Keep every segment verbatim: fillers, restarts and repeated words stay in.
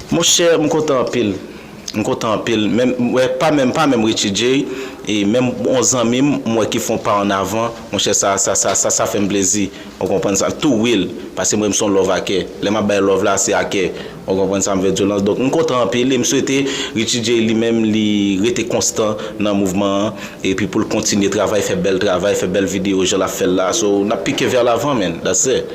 Monchè, m kontan anpil. M kontan anpil. Menm, wè, pa menm, pa menm Richie Jay, e menm yon zanmi m, m wè ki fè yon pa an avan, monchè, sa, sa, sa, sa, sa fè m plezi. Ou konprann sa? Tou Will, paske mwen, m se yon love a kè. Lè m ap bay love la, se a kè. Ou konprann sa m vle di w lan? Donk, m kontan anpil e m swete Richie Jay li menm, li rete konstan nan mouvman an, epi pou l kontinye travay, fè bèl travay, fè bèl videyo, jan l ap fè l la. So, n ap pike vè lavan, man. That's it.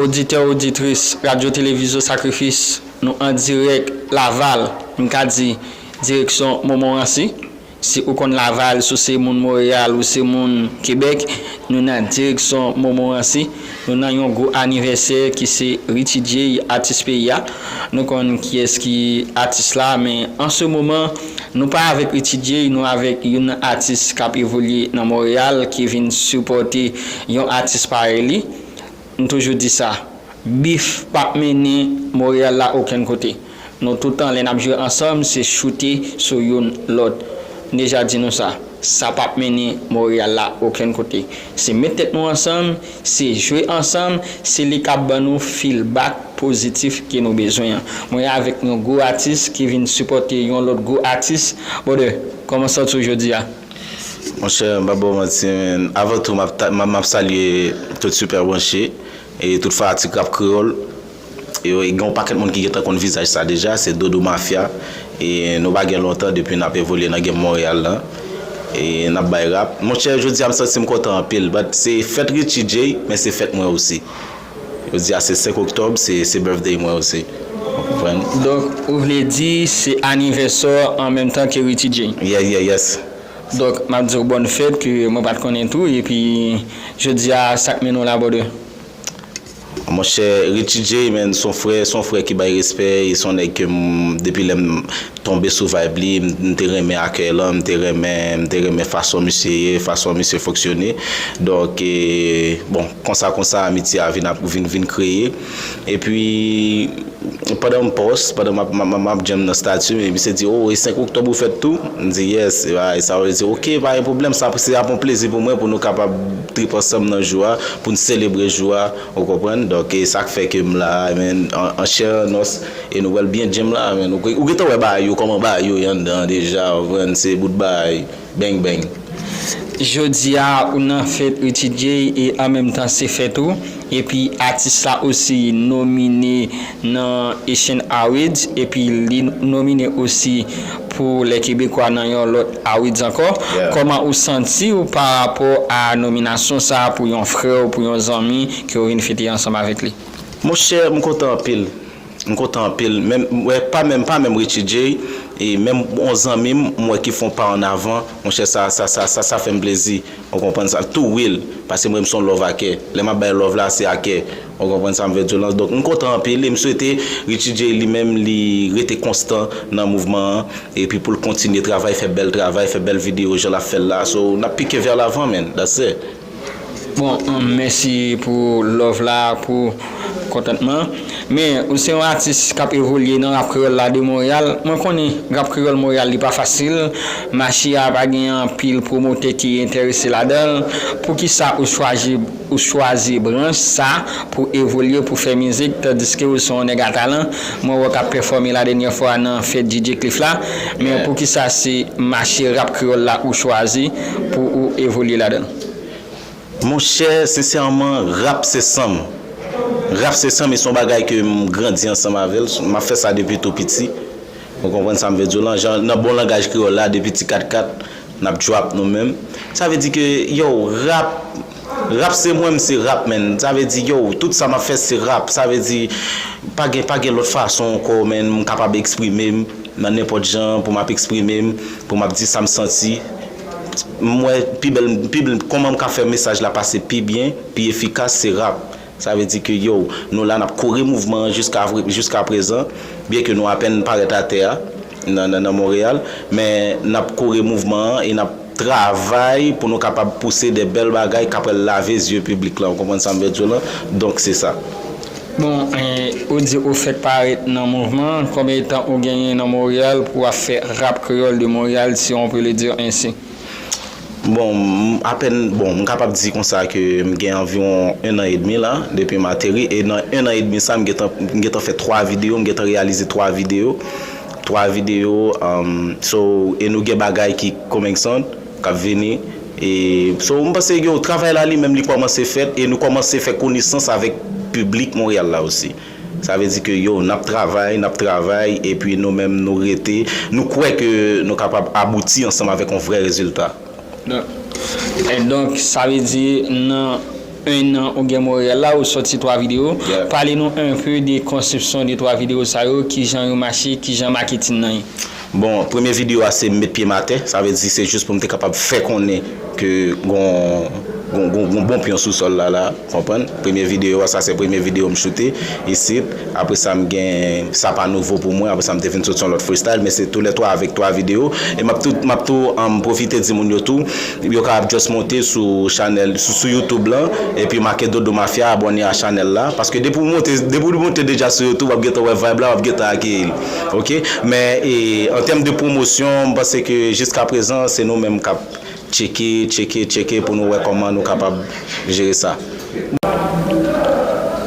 Oditè, oditris Radyo Televizyon Sakrifis, nou an dirèk Laval, m ka di direksyon Montmorency. Si ou konn Laval, si w se moun Monreyal, ou se moun Kebèk, nou nan direksyon Montmorency. Nou nan yon gwo anivèsè ki se Richie Jay, atis peyi a. Nou konn kiyès ki atis la, men an se moman, nou pa avèk Richie Jay, nou avèk youn nan atis k ap evolye nan Monreyal, ki vin sipòte yon atis parèy li. M toujou di sa, bif p ap mennen Monreyal la okenn kote. Nou toutan, lè n ap jwe ansanm, se choute sou youn lòt. M deja di nou sa, sa p ap mennen Monreyal la okenn kote. Se met tèt nou ansanm, se jwe ansanm, se li k ap ban nou feedback pozitif ke nou bezwen an. Mwen avèk yon gwo atis ki vin sipòte yon lòt gwo atis. Brother, kòman w santi w jodi a? Monchè, m p ap ba w manti, men avan tou, m ap ta- m ap, m ap salye tout Super Branché e tout fanatik rap kreyòl. E gen yon pakèt moun ki gentan konn vizaj sa deja, se Dodo Mafia. E nou pa gen lontan depi n ap evolye nan game Monreyal lan. E n ap bay rap. Monchè, jodi a m santi m kontan anpil. But se fèt Richie Jay, men se fèt mwen osi. Jodi a se senk oktòb, se, se birthday mwen osi. Ou konprann? Donk, ou vle di se anivèsè w an menm tan ke Richie Jay? Yeah, yeah, yes. Donk, m ap di w bòn fèt ke mwen pa t konnen tou, epi jodi a, sa k mennen w la, brother? Monchè, Richie Jay, man, se yon frè, se yon frè ki bay respè, e se yon nèg ke m, depi lè m tonbe sou vibe li, m, m te renmen akèy lan, m te renmen, m te renmen fason misye ye, fason misye fonksyone. Donk, e, bon, konsa, konsa, amitye a vin ap, vin, vin kreye. Epi, pandan m post, pandan m ap, m ap, m ap, m ap jam nan stati, men misye di, "Oh, e senk oktòb ou fèt tou?" M di, "Yes." E sa vle di, "Ok, pa gen pwoblèm, sa, se ap yon plezi pou mwen pou nou kapab trip ansanm nan jou a, pou n selebre jou a." Ou konprann? Donk, e sa k fè ke m la, men, an, an chè, an nòs, e nou pral byen jam la, men. Ou, ou gentan wè bagay yo, kòman bagay yo ye anndan an deja, ou konprann? Se bout bagay, bang, bang. Jodi a, ou nan fèt Richie Jay e an menm tan se fèt ou. Epi atis la osi nomine nan Asian Awards, epi li nomine osi pou lè Kebekwa nan yon lòt awards ankò. Yeah. Kòman ou santi w pa rapò a nominasyon sa a pou yon frè w, pou yon zanmi ke w vin fete ansanm avèk li? Monchè, m kontan anpil. M kontan anpil. Menm, wè, pa menm, pa menm Richie Jay, e menm yon zanmi m, m wè ki fè yon pa an avan, monchè, sa, sa, sa, sa, sa fè m plezi. Ou konprann sa? Tou Will, paske mwen, m se yon love a kè. Lè m ap bay love la, se a kè. Ou konprann sa m vle di w lan? Donk, m kontan anpil e m swete Richie Jay li menm, li rete konstan nan mouvman an, epi pou l kontinye travay, fè bèl travay, fè bèl videyo, jan l ap fè l la. So, n ap pike vè lavan, man. That's it. Bon, um, mèsi pou love la, pou kontantman. Men, ou se yon atis k ap evolye nan rap kreyòl la de Monreyal. Mwen konnen rap kreyòl Monreyal li pa fasil. Mache a pa gen anpil pwomotè ki enterese ladan l. Poukisa ou chwazi, ou chwazi branch sa pou evolye, pou fè mizik, tandiske ou se yon nèg a talan? Mwen wè w k ap pèfòme la dènyè fwa nan fèt D J Cliff la. Men poukisa se mache rap kreyòl la ou chwazi pou ou evolye ladan l? Monchè, sensèman, rap se san m. Rap se san m e se yon bagay ke m grandi ansanm avè l. M ap fè sa depi tou piti. Ou konprann sa m vle di w lan? Jan, nan bon langaj kreyòl la, depi ti kat kat, n ap drop nou menm. Sa vle di ke, yo, rap, rap se mwen, m se rap, man. Sa vle di, yo, tout sa m ap fè, se rap. Sa vle di, pa gen, pa gen lòt fason ankò, man, m kapab eksprime m nan nenpòt jan, pou m ap eksprime m, pou m ap di sa m santi. M wè pi bèl, pi bèl, kòman m ka fè mesaj la pase pi byen, pi efikas, se rap. Sa vle di ke, yo, nou la, n ap kore mouvman an jiska vre-, jiska prezan, byenke nou apèn parèt atè a, nan, nan, nan Monreyal, men n ap kore mouvman an e n ap travay pou nou kapab pouse de bèl bagay k ap lave zye piblik la. Ou konprann sa m vle di w lan? Donk, se sa. Bon, eh, ou di ou fèk parèt nan mouvman, konbyen tan ou genyen nan Monreyal pou w ap fè rap kreyòl de Monreyal, si on peut le dire ainsi? Bon, m- apèn, bon, m kapab di konsa ke m gen anviwon en an edmi la, depi m ateri, e nan en an edmi sa, m gentan, m gentan fè twa videyo, m gentan reyalize twa videyo, twa videyo, um, so, e nou gen bagay ki coming soon, k ap vini, e, so, m panse yo, travay la li menm li kòmanse fèt, e nou kòmanse fè konesans avèk piblik Monreyal la osi. Sa vle di ke yo, n ap travay, n ap travay, epi nou menm nou rete, nou kwè ke nou kapab abouti ansanm avèk yon vrè rezilta. Donk, e donk, sa vle di nan en an ou gen Monreyal la, ou sòti twa videyo. Pale nou enpe de konsepsyon de twa videyo sa yo, kijan yo mache, kijan maketin nan ye. Bon, premye videyo a se m met pye m atè, sa vle di se jis pou m te kapab fè konnen ke gon, gon, gon, gon bon pyon sou sòl la, la, konprann? Premye videyo a, sa se premye videyo m choute isit. Apre sa, m gen Sa Pa Nouvo Pou Mwen, apre sa, m te vin sot yon lòt freestyle, men se toulètwa avèk twa videyo. E m ap tou, m ap tou um, pwofite di moun yo tou, yo kapab just monte sou chanèl, sou, sou YouTube lan, epi make Dodo Mafya, abòne a chanèl la, paske depi w monte, depi w monte deja sou YouTube, w ap gentan wè vibe la, w ap gentan akeyi l. Oke? Men, e, an tèm de pwomosyon, m panse ke jiska prezan, se nou menm k ap tcheke, tcheke, tcheke pou nou wè kòman nou kapab jere sa.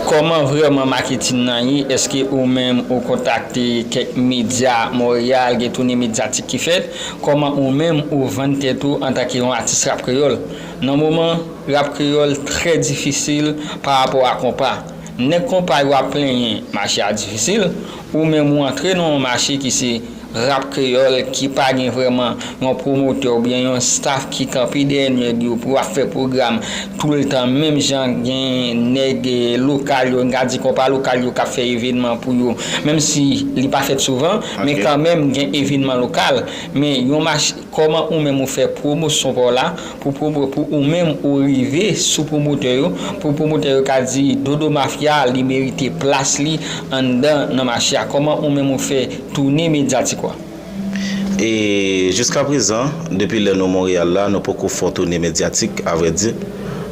Kòman vrèman maketin nan ye? Èske ou menm ou kontakte kèk medya Monreyal, gen toune medyatik ki fèt? Kòman ou menm ou vann tèt ou antanke yon atis rap kreyòl? Nan moman, rap kreyòl trè difisil pa rapò a konpa. Nèg konpa yo ap plenyen mache a difisil, ou menm ou antre nan yon mache ki se rap kreyòl, ki pa gen vrèman yon pwomotè oubyen yon staff ki kanpe dèyè nèg yo pou ap fè pwogram toultan menm jan, gen nèg, eh, lokal yo, n ka di konpa lokal yo k ap fè evènman pou yo, menm si li pa fèt souvan, men kanmenm gen evènman lokal. Men yon mache, kòman ou menm ou fè pwomosyon pa w la pou, pou, pou ou menm ou rive sou pwomotè yo, pou pwomotè yo ka di Dodo Mafya li merite plas li anndan nan mache a? Kòman ou menm ou fè toune medyatik ou a? E jiska prezan, depi lè nou Monreyal la, nou poko fè yon toune medyatik, avrèdi,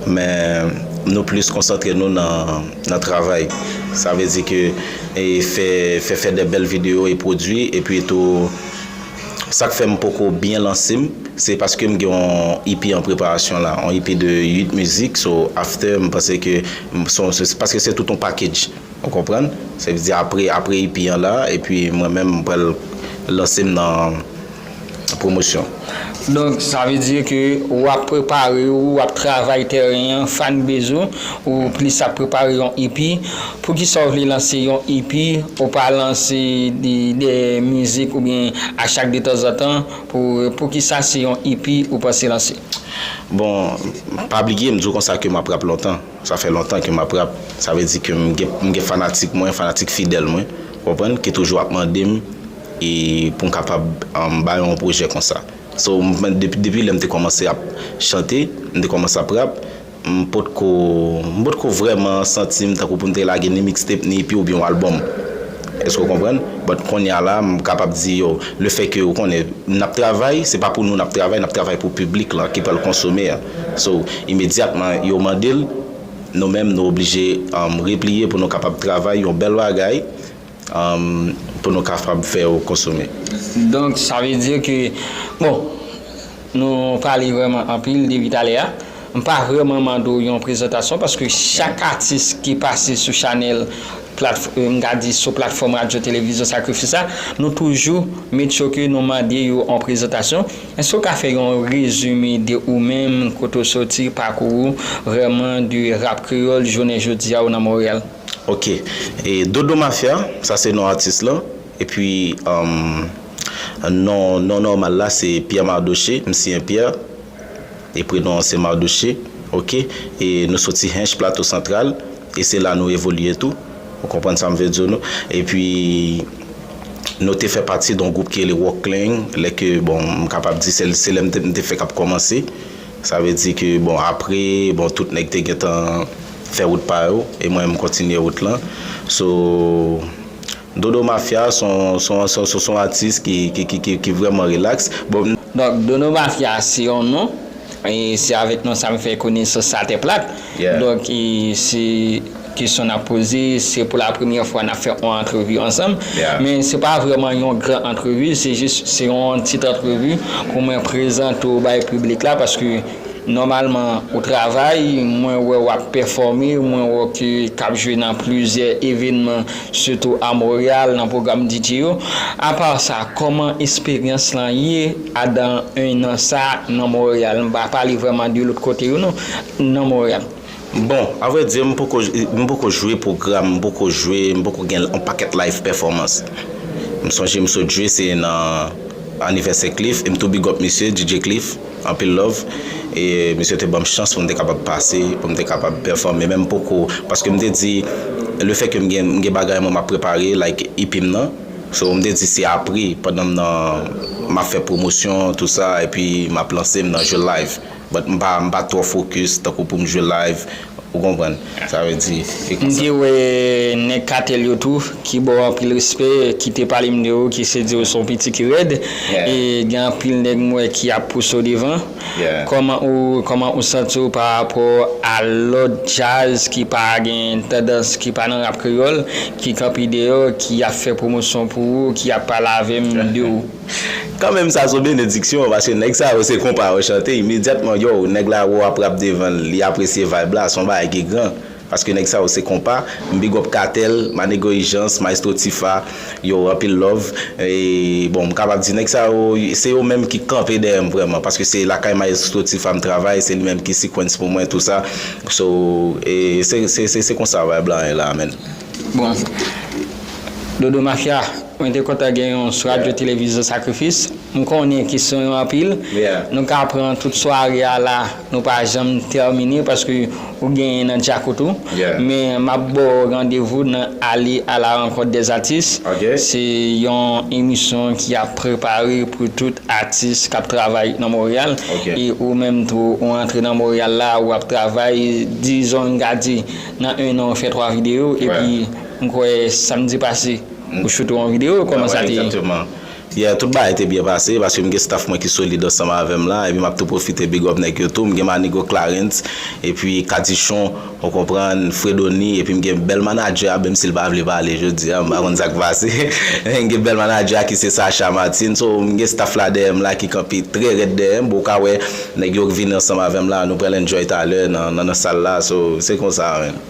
men nou plis konsantre nou nan, nan travay. Sa vle di ke e fè, fè, fè de bèl videyo e pwodui, epi tou, sa k fè m poko byen lanse m, se paske m gen yon E P an preparasyon la, yon E P de uit mizik, so after, m panse ke, m, se, se, paske se tout yon package, ou konprann? Sa vle di apre, apre E P an la, epi mwen menm, m pral lanse m nan pwomosyon. Donk, sa vle di ke w ap prepare w, w ap travay tèren an, fanbase ou, ou plis ap prepare yon E P. Poukisa w vle lanse yon E P, ou pa lanse de, de mizik oubyen a chak detanzantan? Pou, poukisa se yon E P ou panse lanse? Bon, pa bliye, m di w konsa ke m ap rap lontan. Sa fè lontan ke m ap rap. Sa vle di ke m gen, m gen fanatik mwen, fanatik fidèl mwen, konprann, ki toujou ap mande m e pou m kapab, um, ba yo yon pwojè konsa. So, m, depi, depi lè m te kòmanse ap chante, m te kòmanse ap rap, m potko, m potko vrèman santi m tankou pou m te lage ni mixtape, ni E P oubyen yon albòm. Èske w konprann? But kounye a la, m kapab di yo, lefètke, ou konnen, n ap travay, se pa pou nou n ap travay, n ap travay pou piblik lan ki pral konsome a. So, imedyatman yo mande l, nou menm nou oblije, um, repliye pou nou kapab travay yon bèl bagay, um, pou nou kapab fè yo konsome. Donk, sa vle di ke, bon, nou pale vrèman anpil depi talè a. M pa vrèman mande w yon prezantasyon paske chak atis ki pase sou chanèl, platf-, m ka di sou platfòm radyo televizyon Sakrifis la, nou toujou make sure ke nou mande yo yon prezantasyon. Èske w ka fè yon rezime de ou menm, kote w soti, pakou ou, vrèman de rap kreyòl, jounen jodi a ou nan Monreyal? Ok. E Dodo Mafya, sa se non atis lan. Epi, um, non, non nòmal la se Pierre Mardoché, m siyen Pierre. E prenon an se Mardoché, ok? E nou soti Hinche, Plato Santral, e se la nou evolye tou. Ou konprann sa m vle di w, non? Epi, nou te fè pati de yon gwoup ki rele Rock Clan, lè ke, bon, m kapab di se, se lè m te, m te fèk ap kòmanse. Sa vle di ke, bon, apre, bon, tout nèg te gentan fè wout pa yo, e mwen, m kontinye wout lan. So, Dodo Mafya se yon, se yon, se yon, se yon atis ki, ki, ki, ki, ki vrèman relax. Bon, m. Donk, Dodo Mafya se yon non, e se avèk non sa m fè konesans Atè Plat. Donk, e se kesyon n ap poze, se pou la premyè fwa n ap fè yon antrevi ansanm. Men se pa vrèman yon gran antrevi, se jis, se yon ti antrevi pou mwen prezante w bay piblik la, paske nòmalman ou travay, mwen wè w ap pèfòme, mwen wè w ke k ap jwe nan plizyè evènman, sitou a Monreyal, nan pwogram D J yo. Apa sa, kòman esperyans lan ye adan en an sa nan Monreyal? M pa pale vrèman de lòt kote yo non, nan Monreyal. Bon, avrèdi, m poko, m poko jwe pwogram, m poko jwe, m poko gen yon pakèt live performance. M sonje m sot jwe, se nan anivèsè Cliff, e m tou big up misye, D J Cliff, anpil love. E misye te ban m chans pou m te kapab pase, pou m te kapab pèfòme, men m poko, paske m te di, lefètke m gen, m gen bagay mwen m ap prepare, like, E P m nan, so m te di se apre, pandan m nan, m ap fè pwomosyon, tou sa, epi m ap lanse m nan jwe live. But m pa, m pa twò focus tankou pou m jwe live, ou konprann? Sa vle di, e M konsa. Te wè nèg Katèl yo tou, ki ba w anpil respè, ki te pale m de ou, ki se di ou se yon piti ki rèd. E gen anpil nèg m wè ki ap pouse w devan. Kòman ou, kòman ou santi w pa rapò a lòt djaz ki pa gen tandans, ki pa nan rap kreyòl, ki kanpe deyò, ki ap fè pwomosyon pou ou, ki ap pale avè m de ou? Kanmenm sa se yon benediksyon, paske nèg sa yo se konpa yo chante, imedyatman, yo, nèg la wè w ap rap devan l, li apresye vibe la, se yon bagay ki gran. Paske nèg sa yo se konpa, m big up Katèl, Manego Ijans, Maestro Tifa, yo, anpil love. E, bon, m kapab di nèg sa yo, se yo menm ki kanpe dèyè m vrèman, paske se lakay Maestro Tifa m travay, se li menm ki sequence pou mwen, tou sa. So, e, se, se, se, se konsa vibe la ye la, man. Bon, Dodo Mafya, mwen te kontan gen yon sou radyo televizyon Sakrifis. M konnen kesyon yo anpil. Nou ka pran tout sware a la, nou pa janm tèmine paske ou genyen nan djakout ou. Men m ap ba w randevou nan Aller à la rencontre des artistes. Se yon emisyon ki ap prepare pou tout atis k ap travay nan Monreyal. E ou menm tou, ou antre nan Monreyal la, ou ap travay, dizon, n ka di, nan en an, ou fè twa videyo. Epi, m kwè, samdi pase, ou choute yon videyo. Kòman sa te ye? Yeah, tout bagay te byen pase, paske m gen staff mwen ki solid ansanm avè m la, epi m ap tou pwofite big up nèg yo tou. M gen Manigo Clarens, epi Kadichon, ou konprann, Fredoni, epi m gen bèl manadjè a, menm si l pa vle pale jodi a, m pa konn sa k pase. M gen bèl manadjè a ki se Sacha Martin. So, m gen staff la dèyè m la ki kanpe trè rèd dèyè m. Bon, ou ka wè, nèg yo k vini ansanm avè m la, nou pral enjoy talè nan, nan, nan sal la. So, se konsa, man.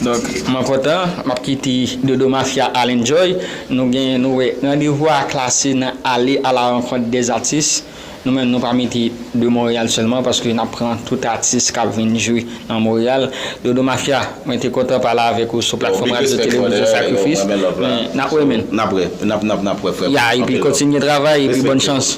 Donk, mwen kontan, m ap kite Dodo Mafya al enjoy. Nou gen, nou wè, randevou a klase nan Aller à la rencontre des artistes. Nou menm, nou pa mete de Monreyal sèlman, paske n ap pran tout atis k ap vin jwe nan Monreyal. Dodo Mafya, mwen te kontan pale avèk ou sou platfòm radyo televizyon Sakrifis. Men, n ap wè, man. N ap wè, n ap, n ap, n ap wè, frè. Ya, epi kontinye travay, epi bòn chans.